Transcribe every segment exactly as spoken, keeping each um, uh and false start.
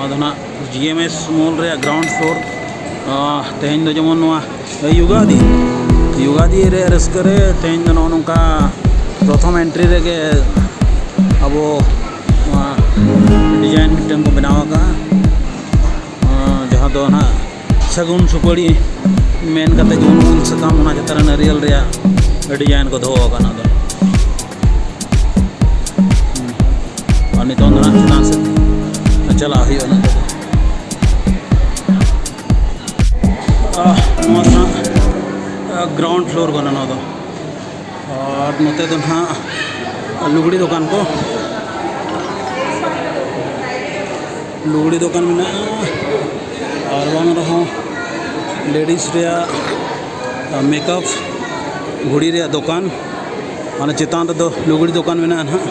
ᱟᱫᱚ ᱱᱟᱜ ᱡᱤ M S ᱢᱚᱞ ᱨᱮᱭᱟᱜ ᱜᱨᱟᱣᱩᱱᱰ ᱯᱷᱞᱳᱨ᱾ ᱟᱦ, ᱛᱮᱦᱮᱧ ᱫᱚ ᱡᱮᱢᱚᱱ ᱱᱚᱣᱟ ᱭᱩᱜᱟᱫᱤ, ᱭᱩᱜᱟᱫᱤ ᱨᱮᱭᱟᱜ ᱨᱟᱹᱥᱠᱟᱹ ᱨᱮ ᱛᱮᱦᱮᱧ ᱫᱚ ᱱᱚᱜᱼᱚ ᱱᱚᱝᱠᱟ ᱯᱨᱚᱛᱷᱚᱢ ᱮᱱᱴᱨᱤ ᱨᱮᱜᱮ ᱟᱵᱚ ᱱᱚᱣᱟ ᱰᱤᱡᱟᱭᱤᱱ ᱢᱤᱫᱴᱮᱱ ᱠᱚ ᱵᱮᱱᱟᱣ ᱟᱠᱟᱫᱼᱟ᱾ ᱟᱦ, ᱡᱟᱦᱟᱸ ᱫᱚ ᱱᱟᱜ ᱥᱟᱹᱜᱩᱱ ᱥᱩᱯᱟᱹᱲᱤ ᱢᱮᱱ ᱠᱟᱛᱮ ᱡᱮᱢᱚᱱ ᱩᱞ ᱥᱟᱠᱟᱢ, ᱚᱱᱟ ᱪᱮᱛᱟᱱ ᱨᱮ ᱱᱟᱹᱨᱤᱭᱮᱞ ᱨᱮᱭᱟᱜ ᱰᱤᱡᱟᱭᱤᱱ ᱠᱚ ᱫᱚᱦᱚ ᱟᱠᱟᱫᱼᱟ ᱱᱚᱣᱟ ᱫᱚ᱾ ᱟᱨ ᱱᱤᱛᱚᱝ ᱫᱚ ᱱᱟᱜ ᱪᱮᱛᱟᱱ ᱥᱮᱫ ᱪᱟᱞᱟᱜ ᱦᱩᱭᱩᱜᱼᱟ ᱱᱤᱛᱚᱜ ᱫᱚ᱾ ᱟᱦ, ᱱᱚᱣᱟ ᱫᱚ ᱱᱟᱜ, ᱟᱦ, ᱜᱨᱟᱣᱩᱱᱰ ᱯᱷᱞᱳᱨ ᱠᱟᱱᱟ ᱱᱚᱣᱟ ᱫᱚ᱾ ᱟᱨ ᱱᱚᱛᱮ ᱫᱚ ᱱᱟᱜ ᱞᱩᱜᱽᱲᱤ ᱫᱚᱠᱟᱱ ᱠᱚ, ᱞᱩᱜᱽᱲᱤ ᱫᱚᱠᱟᱱ ᱢᱮᱱᱟᱜᱼᱟ᱾ ᱟᱨ ᱵᱟᱝ ᱨᱮᱦᱚᱸ ᱞᱮᱰᱤᱥ ᱨᱮᱭᱟᱜ ᱢᱮᱠᱟᱯ, ᱜᱷᱩᱲᱤ ᱨᱮᱭᱟᱜ ᱫᱚᱠᱟᱱ, ᱚᱱᱟ ᱪᱮᱛᱟᱱ ᱨᱮᱫᱚ ᱞᱩᱜᱽᱲᱤ ᱫᱚᱠᱟᱱ ᱢᱮᱱᱟᱜᱼᱟ ᱱᱟᱦᱟᱜ᱾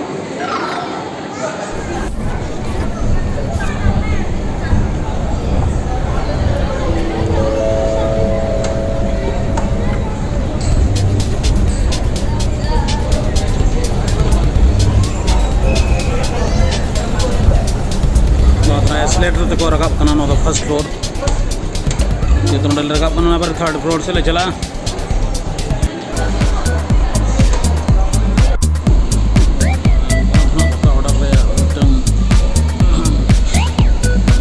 ᱱᱚᱣᱟ ᱮᱥᱞᱮᱴ ᱛᱮᱠᱚ ᱨᱟᱠᱟᱵ ᱠᱟᱱᱟ, ᱱᱚᱣᱟ ᱫᱚ ᱯᱷᱟᱥᱴ ᱯᱷᱞᱳᱨ᱾ ᱡᱚᱛᱚ ᱱᱚᱰᱮ ᱞᱮ ᱨᱟᱠᱟᱵ ᱠᱟᱱᱟ, ᱟᱵᱟᱨ ᱛᱷᱟᱨᱰ ᱯᱷᱞᱳᱨ ᱥᱮᱫ ᱞᱮ ᱪᱟᱞᱟᱜᱼᱟ᱾ ᱫᱟᱠᱟ ᱚᱰᱟᱨ ᱨᱮᱭᱟᱜ ᱢᱤᱫᱴᱟᱝ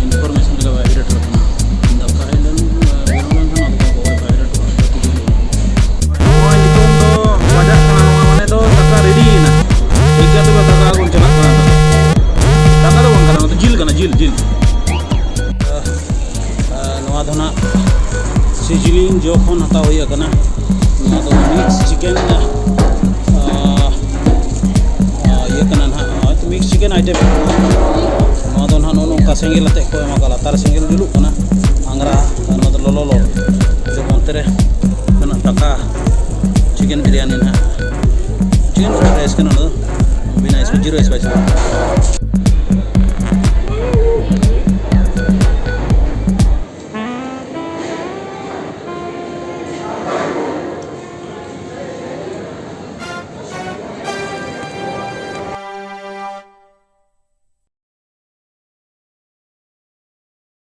ᱤᱱᱯᱷᱚᱨᱢᱮᱥᱚᱱ ᱞᱮᱠᱟ ᱵᱷᱟᱭᱵᱨᱮᱴ ᱨᱮ ᱠᱟᱱᱟ᱾ ᱫᱟᱠᱟ ᱦᱮᱡ ᱞᱮᱱ, ᱜᱚᱨᱚᱢ ᱞᱮᱱᱠᱷᱟᱱ ᱟᱫᱚ ᱵᱟᱠᱚ ᱵᱷᱟᱭᱵᱨᱮᱴᱚᱜᱼᱟ᱾ ᱱᱚᱣᱟ ᱱᱤᱛᱚᱝ ᱫᱚ ᱵᱟᱡᱟᱜ ᱠᱟᱱᱟ, ᱱᱚᱣᱟ ᱢᱟᱱᱮ ᱫᱚ ᱫᱟᱠᱟ ᱨᱮᱰᱤ ᱭᱮᱱᱟ᱾ ᱴᱷᱤᱠ ᱜᱮᱭᱟ, ᱛᱚᱵᱮ ᱫᱟᱠᱟ ᱟᱹᱜᱩ ᱪᱟᱞᱟᱜ ᱠᱟᱱᱟ᱾ ᱫᱟᱠᱟ ᱫᱚ ᱵᱟᱝ ᱠᱟᱱᱟ, ᱱᱚᱣᱟ ᱫᱚ ᱡᱤᱞ ᱠᱟᱱᱟ, ᱡᱤᱞ, ᱡᱤᱞ᱾ ᱟᱨ ᱱᱚᱣᱟ ᱫᱚ ᱱᱟᱜ ᱥᱤᱡᱤᱞᱤᱝ ᱡᱚ ᱠᱷᱚᱱ ᱦᱟᱛᱟᱣ ᱦᱩᱭ ᱟᱠᱟᱱᱟ᱾ ᱱᱚᱣᱟ ᱫᱚ ᱢᱤᱠᱥ ᱪᱤᱠᱮᱱ, ᱟᱨ, ᱟᱨ ᱤᱭᱟᱹ ᱠᱟᱱᱟ ᱱᱟᱦᱟᱜ, ᱦᱚᱭᱛᱳ ᱢᱤᱠᱥ ᱪᱤᱠᱮᱱ ᱟᱭᱴᱮᱢ᱾ ᱱᱚᱣᱟ ᱫᱚ ᱱᱟᱦᱟᱜ ᱱᱚᱜᱼᱚ ᱱᱚᱝᱠᱟ ᱥᱮᱸᱜᱮᱞ ᱟᱛᱮᱫ ᱠᱚ ᱮᱢ ᱟᱠᱟᱫᱟ, ᱞᱟᱛᱟᱨ ᱥᱮᱸᱜᱮᱞ ᱡᱩᱞᱩᱜ ᱠᱟᱱᱟ, ᱟᱝᱜᱽᱨᱟ, ᱟᱨ ᱱᱚᱣᱟ ᱫᱚ ᱞᱚᱞᱚ ᱞᱚᱞᱚ᱾ ᱡᱮᱢᱚᱱ ᱚᱱᱛᱮ ᱨᱮ ᱢᱮᱱᱟᱜ ᱴᱟᱠᱟ ᱪᱤᱠᱮᱱ ᱵᱤᱨᱭᱟᱱᱤ ᱱᱟᱦᱟᱜ, ᱪᱤᱠᱮᱱ ᱯᱷᱨᱟᱭᱤᱰ ᱨᱟᱭᱤᱥ ᱠᱟᱱᱟ ᱚᱱᱟ ᱫᱚ, ᱵᱤᱱᱟᱹ ᱡᱤᱨᱳ ᱥᱯᱟᱭᱥᱤ᱾